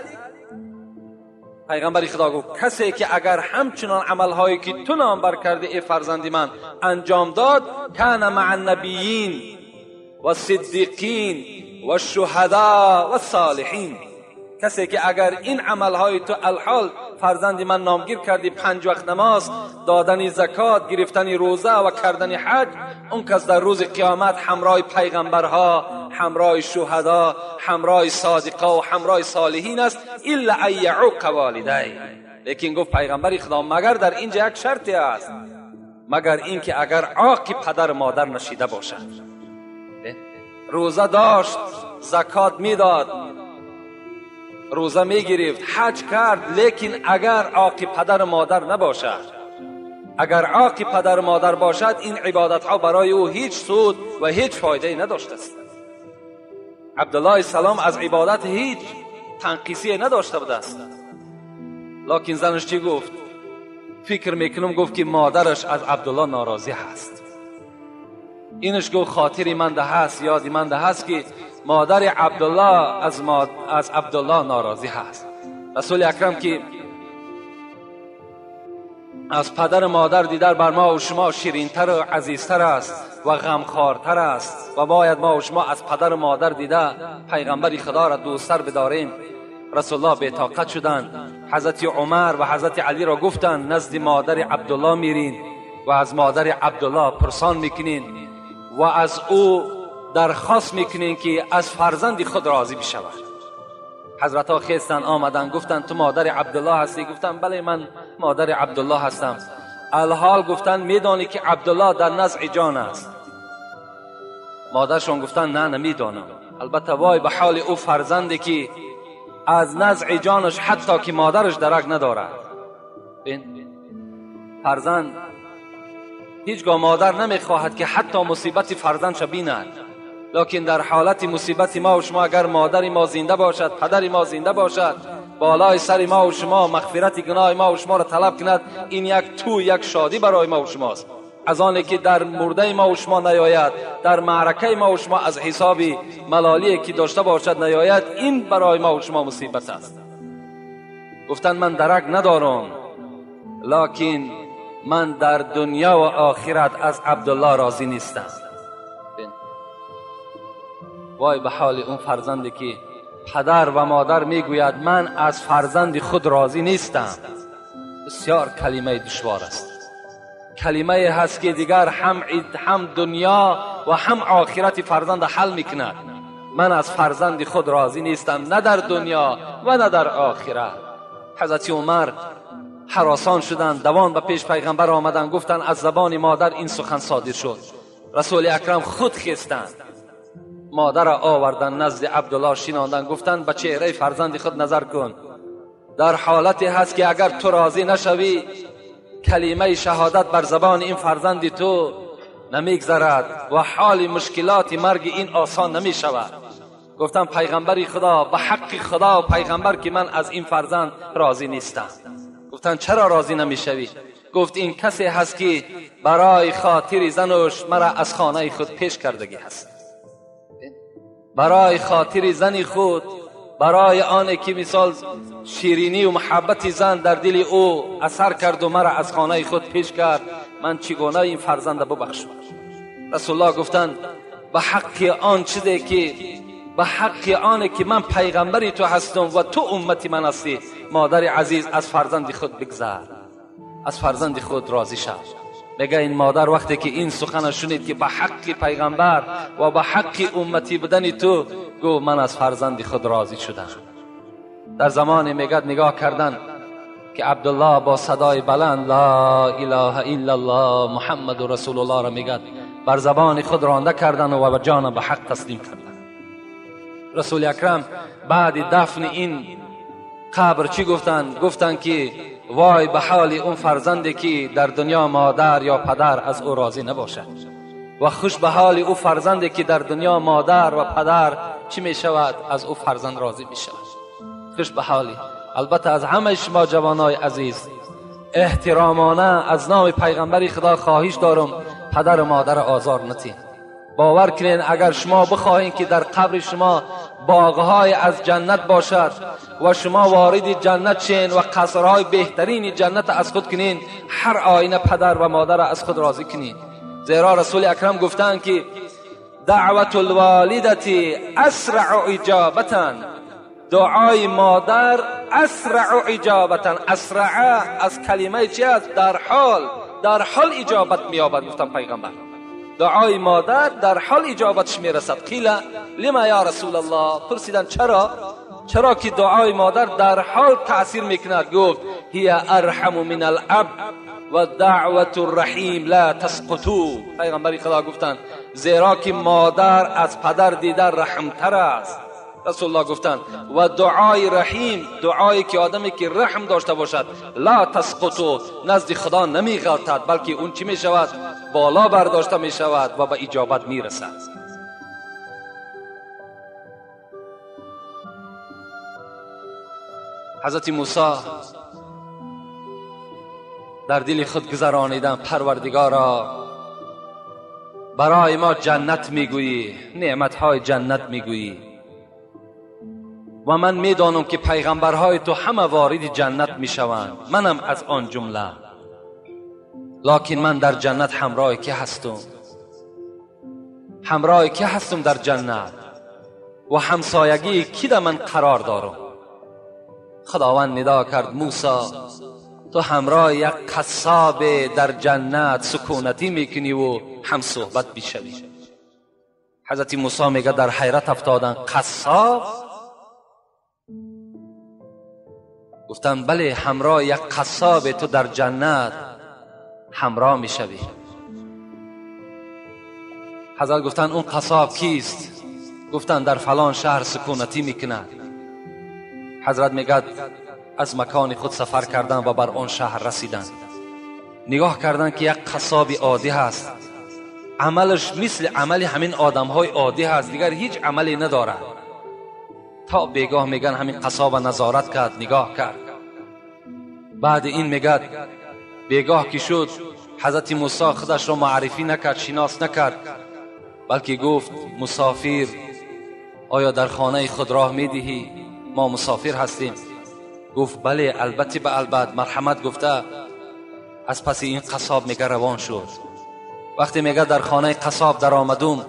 پیغمبر خدا گفت کسی که اگر همچنان عملهایی که تو نام بر کرده ای فرزند من انجام داد، کان مع النبیین و صدیقین و الشهدا و الصالحین. کسی که اگر این عملهای تو الحال فرزند من نامگیر کردی، 5 وقت نماز، دادن زکات، گرفتن روزه و کردن حج، اون کس در روز قیامت همراه پیغمبرها، همراه شهدا، همراه صادقا و همراه صالحین است، الا ان یعوق والدی. لیکن گفت پیغمبر خدا مگر در اینجا یک شرطی است، مگر اینکه اگر عاق پدر مادر نشیده باشد. روزه داشت، زکات میداد، روزه میگرفت، حج کرد، لیکن اگر عاق پدر مادر نباشد، اگر عاق پدر مادر باشد، این عبادت ها برای او هیچ سود و هیچ فایده نداشته است. عبدالله سلام از عبادت هیچ تنقیصی نداشته بوده است. لکن زنش چی گفت؟ فکر میکنم گفت که مادرش از عبدالله ناراضی هست. اینش گفت خاطری من ده هست، یادی من ده هست که مادر عبدالله از عبدالله ناراضی هست. رسول اکرم که از پدر مادر دیدار بر ما و شما شیرینتر و عزیزتر است و غمخوارتر است و باید ما و شما از پدر مادر دیده پیغمبر خدا را دوستتر بداریم. رسول الله بی‌طاقت شدند. حضرت عمر و حضرت علی را گفتند نزد مادر عبدالله میرین و از مادر عبدالله پرسان میکنین و از او درخواست میکنین که از فرزند خود راضی بشود. حضرت ها خیستن آمدن، گفتن تو مادر عبدالله هستی؟ گفتن بله من مادر عبدالله هستم. الحال گفتن میدانی که عبدالله در نزع جان است؟ مادرشون گفتن نه نمیدانم. البته وای به حال او فرزندی که از نزع جانش حتی که مادرش درک ندارد. فرزند هیچگاه مادر نمیخواهد که حتی مصیبت فرزندش بیند، لکن در حالت مصیبت ما و شما اگر مادر ما زنده باشد، پدر ما زنده باشد، بالای سر ما و شما مغفرت گناه ما و شما را طلب کند، این یک تو یک شادی برای ما و شماست. از آنی که در مرده ما و شما نیاید، در معرکه ما و شما از حساب ملالی که داشته باشد نیاید، این برای ما و شما مصیبت است. گفتن من درک ندارم، لکن من در دنیا و آخرت از عبدالله راضی نیستم. وای به حال اون فرزندی که پدر و مادر میگوید من از فرزند خود راضی نیستم. بسیار کلمه دشوار است، کلمه هست که دیگر هم دنیا و هم آخرت فرزند حل میکند. من از فرزند خود راضی نیستم، نه در دنیا و نه در آخرت. حضرت عمر هراسان شدند، دوان به پیش پیغمبر آمدند، گفتند از زبان مادر این سخن صادر شد. رسول اکرم خود خستند، مادر را آوردن نزد عبدالله شیناندن، گفتند به چهره فرزند خود نظر کن، در حالتی هست که اگر تو راضی نشوی کلمه شهادت بر زبان این فرزند تو نمیگذرد و حال مشکلات مرگ این آسان نمی شود. گفتم پیغمبر خدا، به حق خدا و پیغمبر که من از این فرزند راضی نیستم. گفتن چرا راضی نمیشوی؟ گفت این کسی هست که برای خاطر زنش مرا از خانه خود پیش کردگی هست، برای خاطر زن خود برای آنه که مثال شیرینی و محبت زن در دل او اثر کرد و مرا از خانه خود پیش کرد، من چگونه این فرزند ببخشم؟ رسول الله گفتند به حق آن چیزی که به حق آنه که من پیغمبری تو هستم و تو امتی من هستی، مادر عزیز از فرزند خود بگذر، از فرزند خود راضی شو. میگه این مادر وقتی که این سخن شنید که به حق پیغمبر و به حق امتی بودن تو، گفت من از فرزند خود راضی شدم. در زمان میگه نگاه کردن که عبدالله با صدای بلند لا اله الا الله محمد رسول الله را میگه، بر زبان خود رانده کردن و جان به حق تسلیم کردن. رسول اکرم بعد دفن این قبر چی گفتن؟ گفتن که وای به حال اون فرزندی که در دنیا مادر یا پدر از او راضی نباشد، و خوش به حال او فرزندی که در دنیا مادر و پدر چی می شود؟ از او فرزند راضی می شود. خوش به حالی. البته از همه شما جوانای عزیز احترامانه از نام پیغمبر خدا خواهش دارم پدر و مادر آزار نتین. باور کنین اگر شما بخواهین که در قبر شما باغهای از جنت باشد و شما وارد جنت شین و قصرهای بهترین جنت از خود کنین، هر آینه پدر و مادر از خود راضی کنین. زیرا رسول اکرم گفتند که دعوت الوالدة اسرع اجابتا، دعای مادر اسرع اجابتا، اسرع از کلمه چی است؟ در حال اجابت می‌یابد. گفتن پیغمبر دعای مادر در حال اجابتش میرسد. قیل لما یا رسول الله، پرسیدن چرا؟ چرا که دعای مادر در حال تأثیر میکند؟ گفت هی ارحم من الاب و دعوت الرحیم لا تسقطو. پیغمبر خدا گفتند زیرا که مادر از پدر دیده رحمتر است. رسول الله گفتند و دعای رحیم، دعایی که آدمی که رحم داشته باشد، لا تسقطو، نزد خدا نمیغلطد، بلکه اون چی میشود؟ بالا برداشته میشود و به اجابت میرسد. حضرت موسی در دل خود گذرانیدن پروردگارا برای ما جنت میگویی، نعمتهای جنت میگویی و من میدانم که پیغمبرهای تو همه وارد جنت میشوند، منم از آن جمله، لکن من در جنت همراه که هستم؟ همراه که هستم در جنت و همسایگی کی در من قرار دارم؟ خداوند ندا کرد موسی تو همراه یک قصاب در جنت سکونتی میکنی و هم صحبت میشوی. حضرت موسی میگه در حیرت افتادن، قصاب؟ گفتن بله، همراه یک قصاب تو در جنت همراه میشوی. حضرت گفتن اون قصاب کیست؟ گفتن در فلان شهر سکونتی میکند. حضرت میگه از مکان خود سفر کردن و بر آن شهر رسیدن. نگاه کردن که یک قصاب عادی هست، عملش مثل عمل همین آدمهای عادی هست، دیگر هیچ عملی ندارد. تا بیگاه میگن همین قصاب نظارت کرد، نگاه کرد. بعد این میگه بیگاه که شد حضرت موسی خودش را معرفی نکرد، شناس نکرد، بلکه گفت مسافر آیا در خانه خود راه میدهی؟ ما مسافر هستیم. گفت بله، البته به البته، مرحمت گفته. از پس این قصاب میگه روان شد. وقتی میگه در خانه قصاب در آمدم،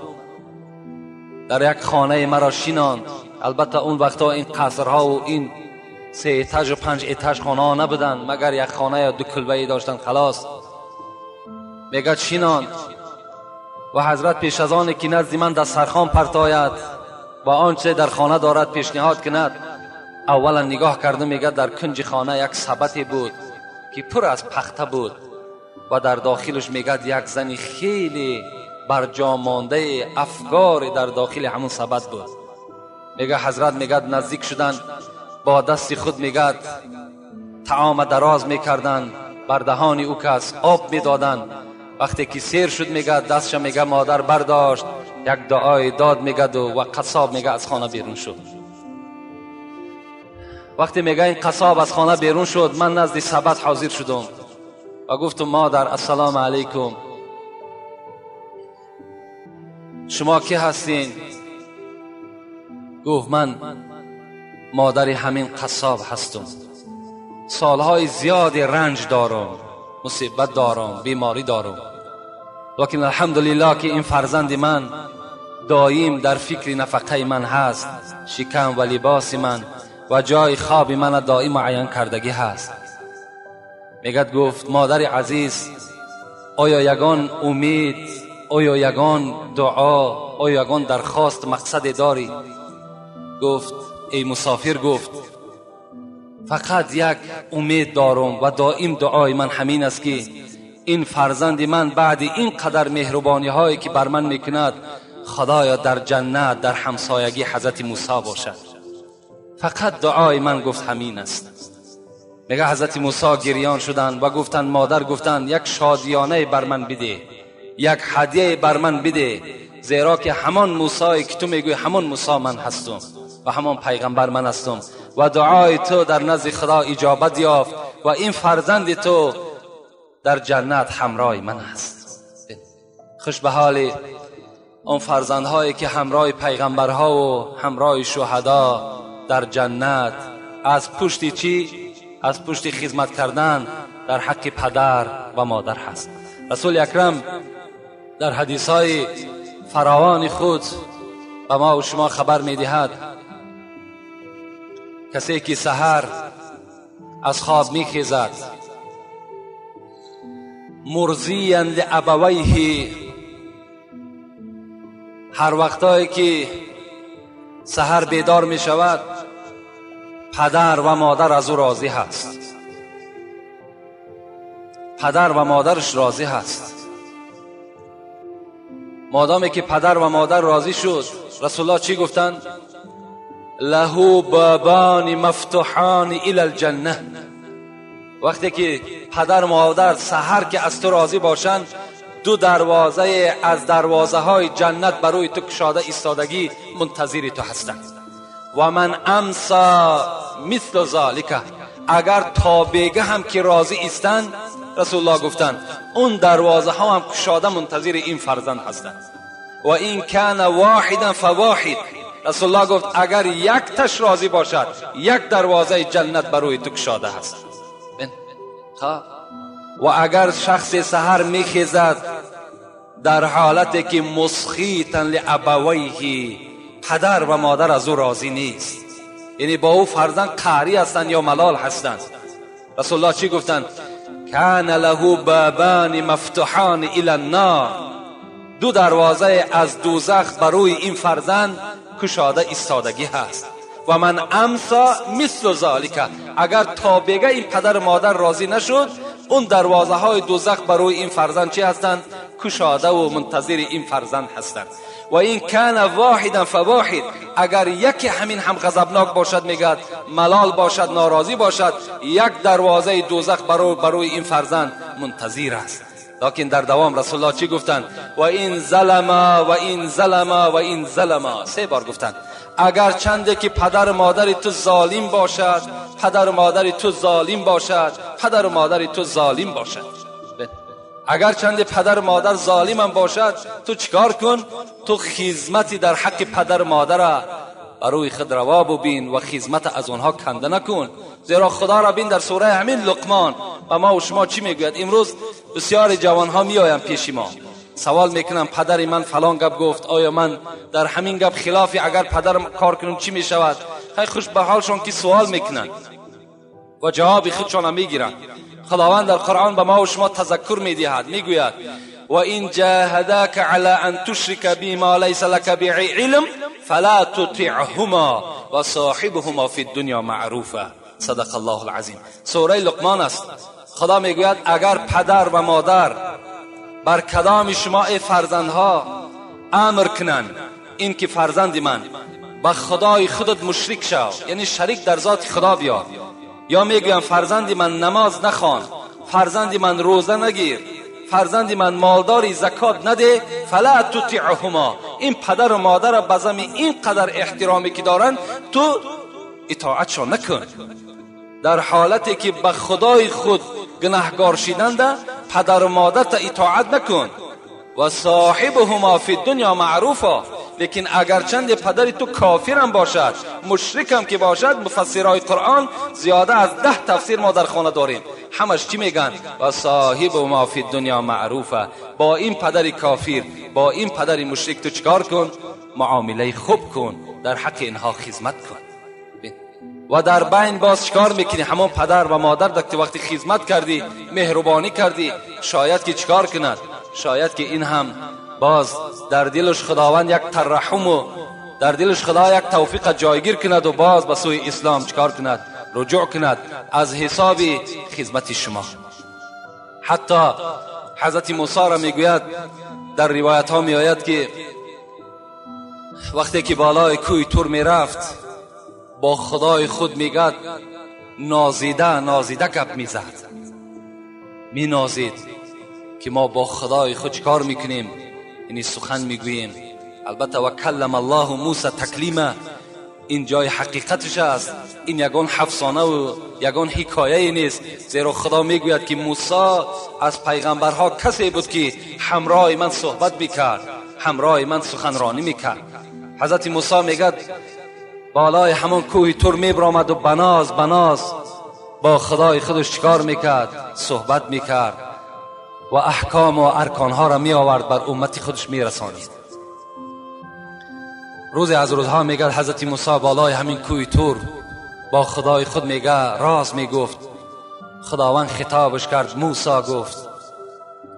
در یک خانه مرا شیناند. البته اون وقتا این قصرها و این 3 اتاج و 5 اتاج خانه ها نبودن، مگر یک خانه یا 2 کلبه داشتن خلاص. میگه شیناند و حضرت پیش از آن که نزد من دسترخوان پرتاید و آنچه در خانه دارد پیشنهاد کند، اولا نگاه کرده میگه در کنج خانه یک سبتی بود که پر از پخته بود و در داخلش میگه یک زنی خیلی برجا مانده افکار در داخل همون سبد بود. میگه حضرت میگه نزدیک شدن، با دست خود میگه طعام دراز میکردن بر دهان او کس، آب میدادن. وقتی که سیر شد میگه دستش میگه مادر برداشت، یک دعای داد میگه و قصاب میگه از خانه بیرون شد. وقتی میگه این قصاب از خانه بیرون شد، من نزد سبد حاضر شدم و گفتم مادر السلام علیکم، شما کی هستین؟ گفت من مادر همین قصاب هستم، سالهای زیاد رنج دارم، مصیبت دارم، بیماری دارم، لیکن الحمدلله که این فرزند من دایم در فکر نفقه من هست، شکم و لباس من و جای خواب من دایم معین کردگی هست. میگد گفت مادر عزیز، آیا یگان امید، آیا یگان دعا، آیا یگان درخواست مقصد داری؟ گفت ای مسافر، گفت فقط یک امید دارم و دائم دعای من همین است که این فرزند من بعد این قدر مهربانی هایی که بر من میکند، خدایا در جنت در همسایگی حضرت موسی باشد. فقط دعای من گفت همین است. میگه حضرت موسی گریان شدند و گفتند مادر، گفتند یک شادیانه بر من بده، یک هدیه بر من بده، زیرا که همان موسی که تو میگوی همان موسی من هستم و همان پیغمبر من هستم و دعای تو در نزد خدا اجابت یافت و این فرزند تو در جنت همراه من است. خوش به حال آن فرزندهایی که همراه پیغمبرها و همراه شهدا در جنت، از پشت چی؟ از پشت خدمت کردن در حق پدر و مادر هست. رسول اکرم در حدیث‌های فراوان خود به ما و شما خبر می‌دهد کسی که سحر از خواب میخیزد، مرضیا لابویه، هر وقتایی که سحر بیدار می شود پدر و مادر از او راضی هست، پدر و مادرش راضی هست. مادامی که پدر و مادر راضی شد، رسول الله چی گفتند؟ له بابان مفتوحان الی الجنه. وقتی که پدر و مادر سحر که از تو راضی باشند، دو دروازه از دروازه های جنت برای تو کشاده ایستادگی منتظر تو هستند. و من امسا مثل ذالک، اگر تا بیگه هم که راضی ایستند، رسول الله گفتند اون دروازه ها هم کشاده منتظر این فرزند هستند. و این کان واحدا فواحد، رسول الله گفت اگر یک تش راضی باشد، یک دروازه جنت برای تو کشاده هست. و اگر شخص سحر میخیزد در حالتی که مسخیتا لابویه، پدر و مادر از او راضی نیست، یعنی با او فرزند قهری هستند یا ملال هستند، رسول الله چی گفتند؟ کان له بابان مفتوحان الی النار، دو دروازه از دوزخ بروی این فرزند کشاده ایستادگی هست. و من امسا مثل ذالک، اگر تا بگه این پدر مادر راضی نشد، اون دروازه های دوزخ بروی این فرزند چی هستند؟ کشاده و منتظر این فرزند هستند. و این کان واحدا فواحد، اگر یکی همین هم غضبناک باشد، میگد ملال باشد، ناراضی باشد، یک دروازه دوزخ بروی این فرزند منتظر است. لکن در دوام رسول الله چی گفتند؟ و این ظلما و این ظلما و این ظلما، سه بار گفتند. اگر چنده که پدر مادر تو ظالم باشد، پدر مادر تو ظالم باشد، پدر مادر تو ظالم باشد، اگر چند پدر مادر ظالم هم باشد، تو چیکار کن؟ تو خدمتی در حق پدر مادر بروی خود روا ببین و خدمت از آنها کنده نکن. زیرا خدا را بین در سوره همین لقمان و ما و شما چی میگوید؟ امروز بسیار جوانها میآیند پیش ما، سوال میکنم پدر من فلان گپ گفت، آیا من در همین گپ خلافی اگر پدرم کار کنم چی میشود؟ خیلی خوش به حالشان که سوال میکنن و جواب خودشان میگیرن. خداوند در قرآن به ما و شما تذکر میدهد، میگوید و این جاهداک علی ان تشرک بی ما لیس لک به علم فلا تطعهما و صاحبهما فی الدنیا معروفا. صدق الله العظیم. سوره لقمان است. خدا میگوید اگر پدر و مادر بر کدام شما ای فرزندها امر کنند این که فرزند من با خدای خودت مشرک شو، یعنی شریک در ذات خدا بیا، یا میگویم فرزند من نماز نخوان، فرزند من روزه نگیر، فرزند من مالداری زکات نده، فلا تطیعهما، این پدر و مادر به زمین اینقدر احترامی که دارن تو اطاعتشان نکن. در حالتی که به خدای خود گناهگار شدند پدر و مادر تا اطاعت نکن. و صاحبهما فی الدنیا معروفا، لیکن اگرچند پدر تو کافرم باشد، مشرکم که باشد، مفسرهای قرآن زیاده از 10 تفسیر ما در خانه داریم، همش چی میگن؟ و صاحب ما فی دنیا معروفه. با این پدر کافر، با این پدر مشرک تو چکار کن؟ معامله خوب کن، در حق اینها خدمت کن. و در بین باز چکار میکنی؟ همون پدر و مادر در وقتی خدمت کردی، مهربانی کردی، شاید که چکار کند؟ شاید که این هم باز در دلش خداوند یک ترحم و در دلش خدا یک توفیق جایگیر کند و باز به سوی اسلام چکار کند؟ رجوع کند از حساب خدمت شما. حتی حضرت موسی را میگوید، در روایت ها میآید که وقتی که بالای کوی تور میرفت با خدای خود میگد نازیده نازیده گپ میزد، مینازید که ما با خدای خود چکار میکنیم؟ یعنی سخن میگوییم. البته و کلم الله موسی تکلیما، این جای حقیقتش است، این یگان افسانه و یگان حکایه نیست، زیرا خدا میگوید که موسی از پیغمبرها کسی بود که همراه من صحبت میکرد، همراه من سخنرانی میکرد. حضرت موسی میگد بالای همون کوه تور میبرآمد و بناز بناز با خدای خودش چکار میکرد؟ صحبت میکرد و احکام و ارکانها را می آورد بر امت خودش میرسانید. روزی از روزها میگه حضرت موسی بالای همین کوه تور با خدای خود میگه راز میگفت. خداوند خطابش کرد، موسی گفت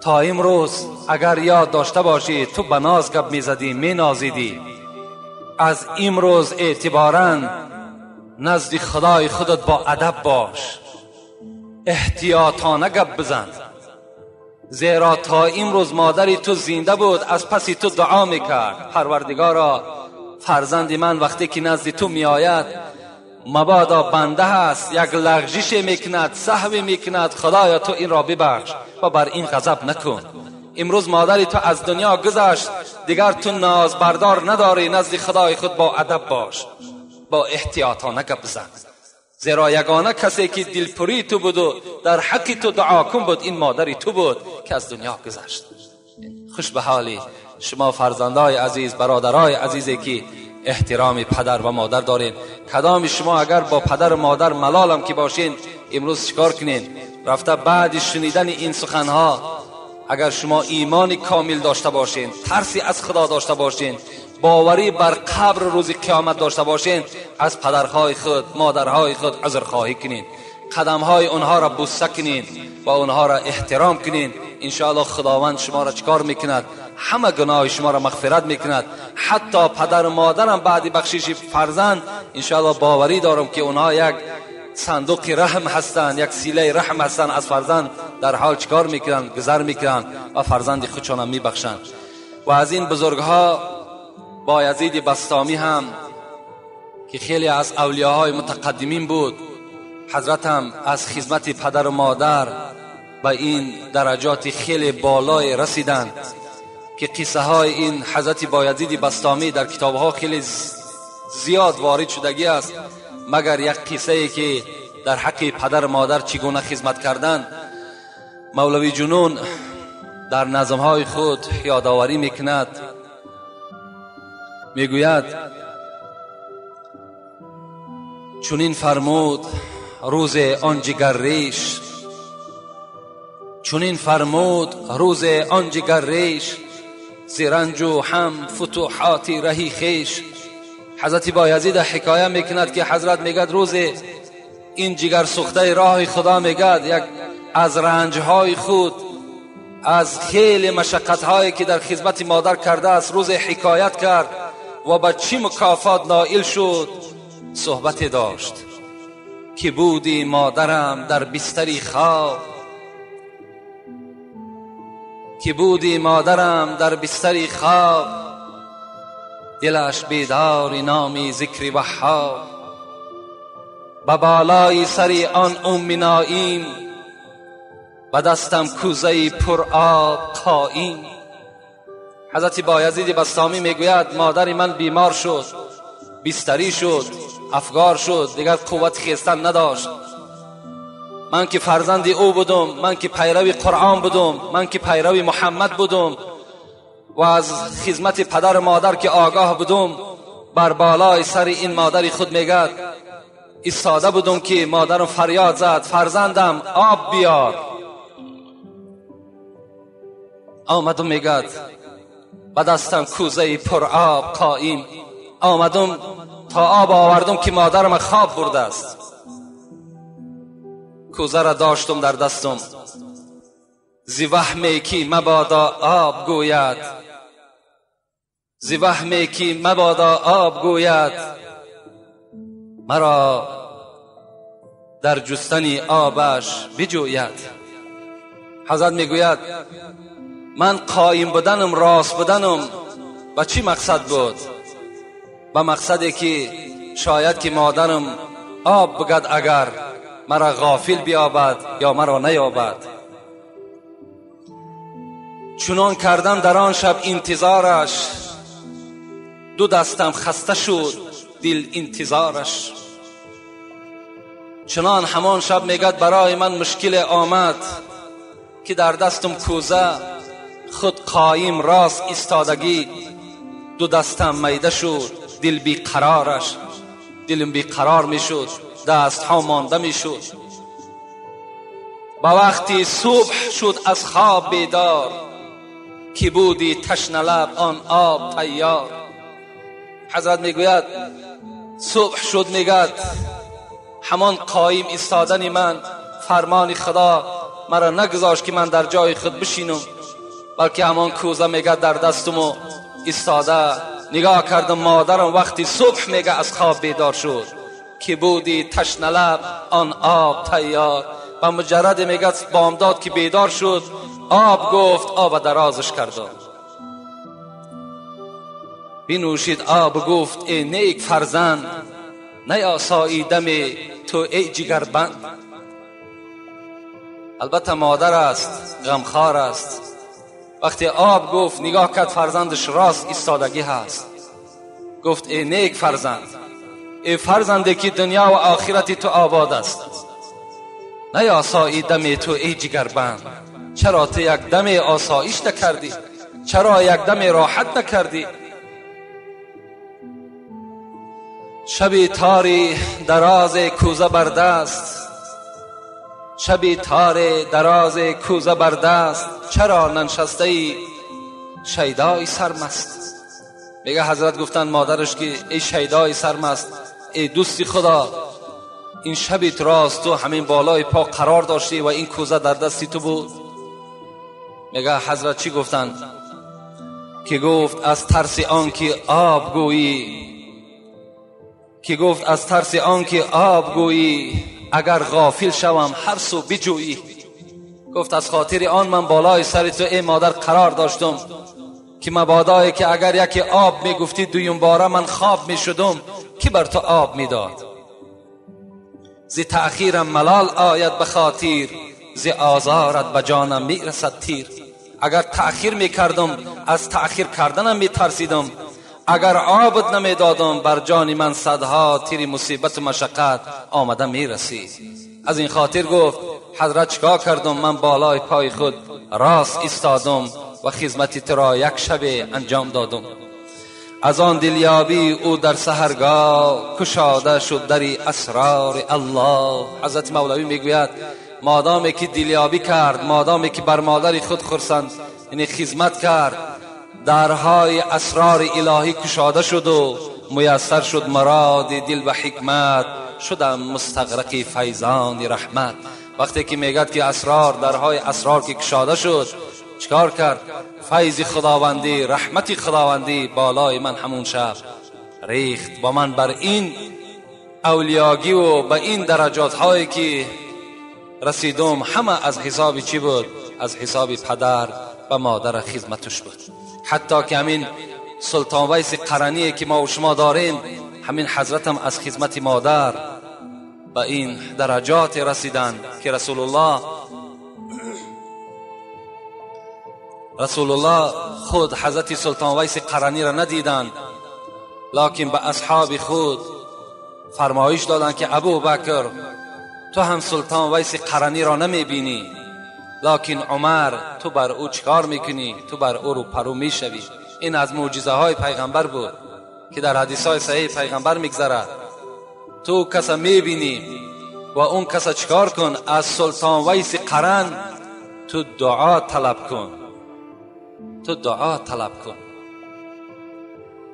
تا امروز اگر یاد داشته باشی تو به ناز گپ میزدی، مینازیدی، از امروز اعتباراً نزد خدای خودت با ادب باش، احتیاطانه گپ بزن، زیرا تا امروز مادری تو زنده بود از پس تو دعا میکرد، پروردگارا فرزند من وقتی که نزد تو میآید مبادا بنده هست، یک لغزش میکند، سهو میکند، خدایا تو این را ببخش و بر این غضب نکن. امروز مادری تو از دنیا گذشت، دیگر تو ناز بردار نداری، نزد خدای خود با ادب باش، با احتیاطانه گپ بزن، زیرا یگانه کسی که دلپری تو بود و در حق تو دعا کن بود این مادری تو بود که از دنیا گذشت. خوش به حالی شما فرزندای عزیز، برادرای عزیزی که احترام پدر و مادر دارین. کدام شما اگر با پدر و مادر ملالم که باشین، امروز چیکار کنین؟ رفته بعد شنیدن این سخنها اگر شما ایمان کامل داشته باشین، ترسی از خدا داشته باشین، باوری بر قبر روز قیامت داشته باشین، از پدرهای خود، مادرهای خود عذرخواهی کنین، قدمهای اونها را بوسه کنین و اونها را احترام کنین. انشاءالله خداوند شما را چکار میکند؟ همه گناه شما را مغفرت میکند. حتی پدر و مادرم بعد بخشش فرزند انشاءالله باوری دارم که اونها یک صندوق رحم هستند، یک سیله رحم هستند، از فرزند در حال چکار میکنند؟ گذر میکنند و فرزند خودشان هم میبخشند. و از این بزرگها بایزید بسطامی هم که خیلی از اولیاهای متقدمین بود، حضرت هم از خدمت پدر و مادر به این درجات خیلی بالای رسیدند که قصه های این حضرت بایزید بسطامی در کتاب ها خیلی زیاد وارد شدگی است، مگر یک قصه ای که در حق پدر و مادر چگونه خدمت کردن مولوی جنون در نظم های خود یادآوری میکند. میگوید چنین فرمود روز آن جگر ریش، چنین فرمود روز آن جگر ریش، ز رنج و هم فتوحات رهی خویش. حضرت بایزید حکایه میکند که حضرت میگد روز این جگر سوخته راه خدا میگد یک از رنجهای خود، از خیلی مشقتهایی که در خدمت مادر کرده است روز حکایت کرد و با چی مکافات نائل شد صحبت داشت که بودی مادرم در بستری خواب، که بودی مادرم در بستری خواب، دلش بیدار نامی ذکر وهاب، به بالای سر آن ام نایم، به دستم کوزه پر آب قایم. حضرت بایزید بسطامی میگوید مادر من بیمار شد، بستری شد، افگار شد، دیگر قوت خیستن نداشت. من که فرزند او بودم، من که پیرو قرآن بودم، من که پیرو محمد بودم، و از خدمت پدر و مادر که آگاه بودم، بر بالای سر این مادر خود میگد ایستاده بودم که مادرم فریاد زد فرزندم آب بیار. آمدم میگد به دستم کوزه پر آب قایم آمدم تا آب آوردم که مادرم خواب برده است. کوزه را داشتم در دستم، ز وهمی که مبادا آب گوید، ز وهمی که مبادا آب گوید، مرا در جستن آبش بجوید. حضرت میگوید من قایم بودنم، راست بودنم به چی مقصد بود؟ به مقصدی که شاید که مادرم آب بگد اگر مرا غافل بیابد یا مرا نیابد. چنان کردم در آن شب انتظارش، دو دستم خسته شد دل انتظارش. چنان همان شب میگد برای من مشکل آمد که در دستم کوزه، خود قایم راست ایستادگی، دو دستم میده شد دل بی قرارش، دلم بی قرار میشد، دست ها مانده میشد. با وقتی صبح شد از خواب بیدار، که بودی تشنه لب آن آب تیار. حضرت میگوید صبح شد، میگد همان قایم ایستادن من، فرمان خدا مرا نگذاشت که من در جای خود بشینم، بلکه همان کوزه میگه در دستم و ایستاده نگاه کردم مادرم وقتی صبح میگه از خواب بیدار شد، که بودی تشنه لب آن آب تیار. و مجرد میگه بامداد که بیدار شد آب گفت، آب درازش کردم. بنوشید آب گفت ای نیک فرزند، نیاسایی دم تو ای جگربند. البته مادر است، غمخوار است. وقتی آب گفت نگاه کرد فرزندش راست ایستادگی هست. گفت ای نیک فرزند، ای فرزنده که دنیا و آخرت تو آباد است، نیاسایی دم تو ای جگربند. چرا تو یک دم آسایش نکردی؟ چرا یک دم راحت نکردی؟ شبی تاری دراز کوزه بر دست، شبی تار دراز کوزه بر دست، چرا ننشسته ای شیدای سرمست. میگه حضرت گفتن مادرش که ای شیدای سرمست، ای دوستی خدا، این شبی راست تو همین بالای پا قرار داشتی و این کوزه در دستی تو بود. میگه حضرت چی گفتن؟ که گفت از ترس آن که آب گویی، که گفت از ترس آن که آب گویی، اگر غافل شوم هر سو بجویی. گفت از خاطر آن من بالای سر تو ای مادر قرار داشتم که مبادایی که اگر یکی آب میگفتی دویم باره من خواب میشدم که بر تو آب میداد. ز تأخیرم ملال آید به خاطر، ز آزارت به جانم میرسد تیر. اگر تأخیر میکردم از تأخیر کردنم میترسیدم، اگر آبت نمیدادم بر جان من صدها تیر مصیبت و مشقت آمده میرسید. از این خاطر گفت حضرت چیکار کردم؟ من بالای پای خود راست ایستادم و خدمت تو را یک شب انجام دادم. از آن دلیابی او در سحرگاه، کشاده شد دری اسرار الله. حضرت مولوی میگوید مادامی که دلیابی کرد، مادامی که بر مادر خود خرسند یعنی خدمت کرد، درهای اسرار الهی کشاده شد و میسر شد مراد دل و حکمت، شدم مستغرق فیضان رحمت. وقتی که میگد که اسرار، درهای اسرار که کشاده شد، چکار کرد؟ فیض خداوندی، رحمت خداوندی بالای من همون شب ریخت. با من بر این اولیاگی و به این درجات هایی که رسیدم همه از حساب چی بود؟ از حساب پدر و مادر خدمتش بود. حتی که همین سلطان ویس قرنی که ما و شما داریم، همین حضرتم از خدمت مادر به این درجات رسیدن که رسول الله خود حضرت سلطان ویس قرنی را ندیدند، لکن به اصحاب خود فرمایش دادند که ابو بکر تو هم سلطان ویس قرنی را نمی بینی، лекин Умар ту бар ӯ чикор мекунӣ? Ту бар ӯ рӯпарӯ мешавӣ. Ин аз мӯъҷизаҳои пайғамбар буд ки дар ҳадисҳои саҳеҳи пайғамбар мегзарад. Ту каса мебинӣ ва он каса чикор кун? Аз Султон Вайси Қаран ту дуо талаб кун, ту дуо талаб кун.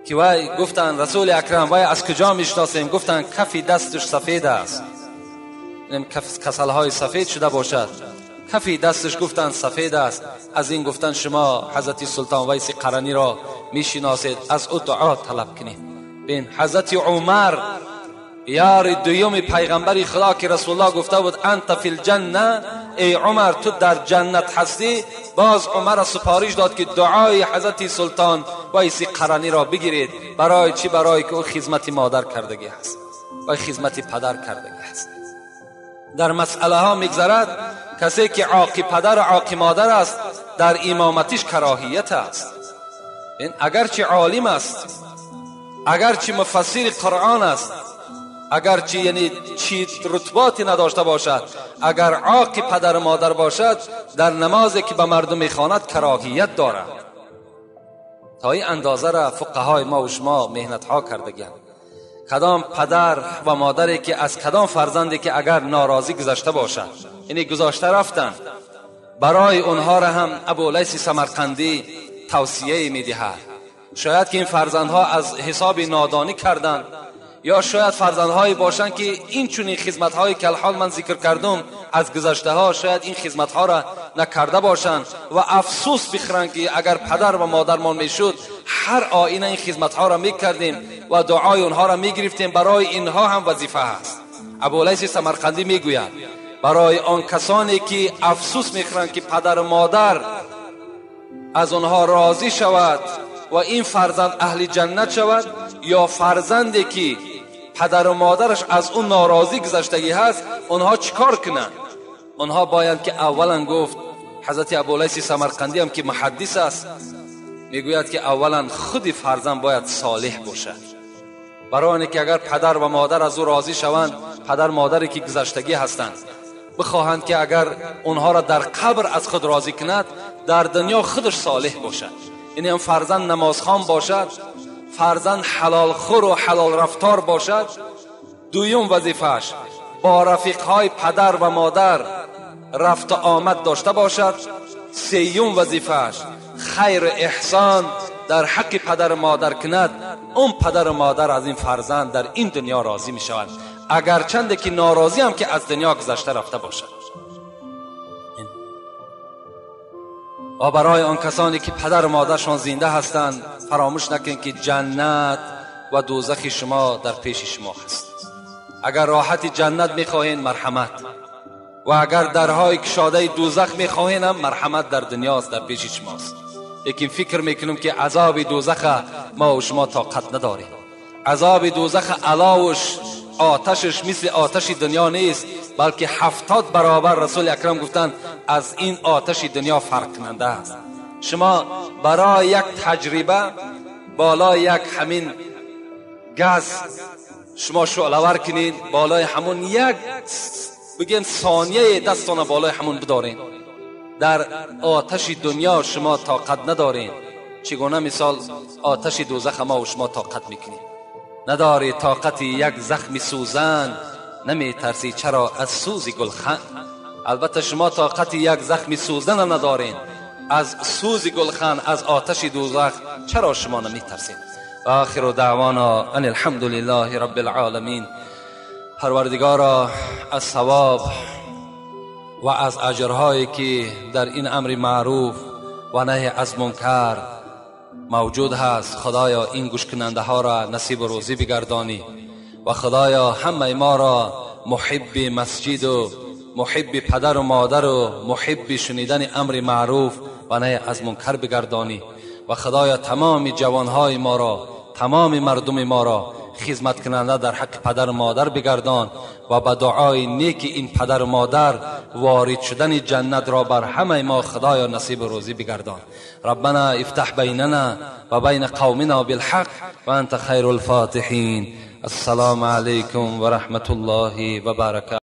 Ки вай гуфтанд расули акрам вай аз куҷо мешиносем? Гуфтанд кафи дасташ сафед аст, касалҳои сафед шуда бошад, кафи дасташ гуфтанд сафед аст. Аз ин гуфтанд шумо ҳазрати Султон Вайси Қараниро мешиносед, аз ӯ дуо талаб кунед. Бин ҳазрати Умар ёри дуюми пайғамбари Худо ки Расулуллоҳ гуфта буд анта фил ҷанна, эй Умар ту дар ҷаннат ҳастӣ, боз Умарро супориш дод ки дуои ҳазрати Султон Вайси Қараниро бигиред. Барои чӣ? Барои ки ӯ хизмати модар кардагӣ ҳаст ва хизмати падар кардагӣ ҳаст. Дар масъалаҳо мегзарад касе ки оқи падар ва оқи модар аст дар имоматиш кароҳият аст. Агарчи олим аст, агарчи муфассири Қуръон аст, агарчи яъне чи рутбате надошта бошад, агар оқи падар ва модар бошад дар намозе ки ба мардум мехонад кароҳият дорад. То ин андоза ра фуқаҳои мо ва шумо меҳнатҳо кардагианд. Кадом падар ва модаре ки аз кадом фарзанде ки агар норозӣ гузашта бошад, яъне гузошта рафтанд, барои онҳоро ҳам Абулайси Самарқандӣ тавсияе медиҳад. Шояд ки ин фарзандҳо аз ҳисоби нодонӣ карданд, ё шояд фарзандҳое бошанд ки ин чунин хизматҳое ки алҳол ман зикр кардум аз гузаштаҳо, шояд ин хизматҳоро накарда бошанд ва афсӯс бихӯранд ки агар падар ва модармон мешуд ҳар оина ин хизматҳоро мекардем ва дуои онҳоро мегирифтем. Барои инҳо ҳам вазифа ҳаст. Абулайси Самарқандӣ мегӯяд барои он касоне ки афсӯс мехӯранд ки падару модар аз онҳо розӣ шавад ва ин фарзанд аҳли ҷаннат шавад, ё фарзанде ки падару модараш аз ӯ норозӣ гузаштагӣ ҳаст, онҳо чӣ кор кунанд? Онҳо бояд ки аввалан гуфт ҳазрати Абулайси Самарқандӣ ҳам ки муҳаддис аст мегӯяд ки аввалан худи фарзанд бояд солеҳ бошад. Барои оне ки агар падар ва модар аз ӯ розӣ шаванд, падар модаре ки гузаштагӣ ҳастанд бихоҳанд ки агар онҳоро дар қабр аз худ розӣ кунад, дар дунё худаш солеҳ бошад. Яъне ҳам фарзанд намозхон бошад, фарзанд ҳалолхӯр ва ҳалолрафтор бошад. Дуюм вазифааш бо рафиқҳои падар ва модар рафту омад дошта бошад. Сеюм вазифааш хайру эҳсон дар ҳаққи падару модар кунад. Он падару модар аз ин фарзанд дар ин дунё розӣ мешаванд, агарчанде ки норозӣ ҳам ки аз дунё гузашта рафта бошад. ва барои он касоне ки падару модаршон зинда ҳастанд фаромӯш накунед ки ҷаннат ва дӯзахи шумо дар пеши шумо ҳаст. Агар роҳати ҷаннат мехоҳед марҳамат, ва агар дарҳои кушодаи дӯзах мехоҳед ҳам марҳамат дар дунёст, дар пеши шумост. Лекин фикр мекунем ки азоби дӯзаха мо ва шумо тоқат надорем. Азоби дӯзаха аловуш оташаш мисли оташи дунё нест, балки 70 баробар расули акрам гуфтанд аз ин оташи дунё фарқ кунанда аст. Шумо барои як таҷриба болои як ҳамин газ шумо шӯълавар кунед, болои ҳамун як бигем сонияи дастона болои ҳамун бидоред, дар оташи дунё шумо тоқат надоред. Чӣ гуна мисол оташи дӯзаха мо ва шумо тоқат мекунем? Надори тоқати як захми сӯзан, наметарсӣ чаро аз сӯзи гулхан. Албатта шумо тоқати як захми сӯзанам надоред, аз сӯзи гулхан, аз оташи дӯзах чаро шумо наметарсед? ва охиру даъвона ан алҳамду лиллаҳи рабби алъоламин. Парвардигоро, аз савоб ва аз аҷрҳое ки дар ин амри маъруф ва наҳи аз мункар мавҷуд ҳаст, худоё ин гӯшкунандаҳоро насибу рӯзӣ бигардонӣ ва худоё ҳамаи моро муҳибби масҷиду муҳибби падару модару муҳибби шунидани амри маъруф ва наҳи аз мункар бигардонӣ ва худоё тамоми ҷавонҳои моро, тамоми мардуми моро хизматкунанда дар ҳаққи падару модар бигардон ва ба дуои неки ин падару модар ворид шудани ҷаннатро бар ҳамаи мо худоё насибу рӯзӣ бигардон. ربنا افتح بيننا وبين قومنا بالحق وأنت خير الفاتحين. السلام عليكم ورحمة الله وبركاته.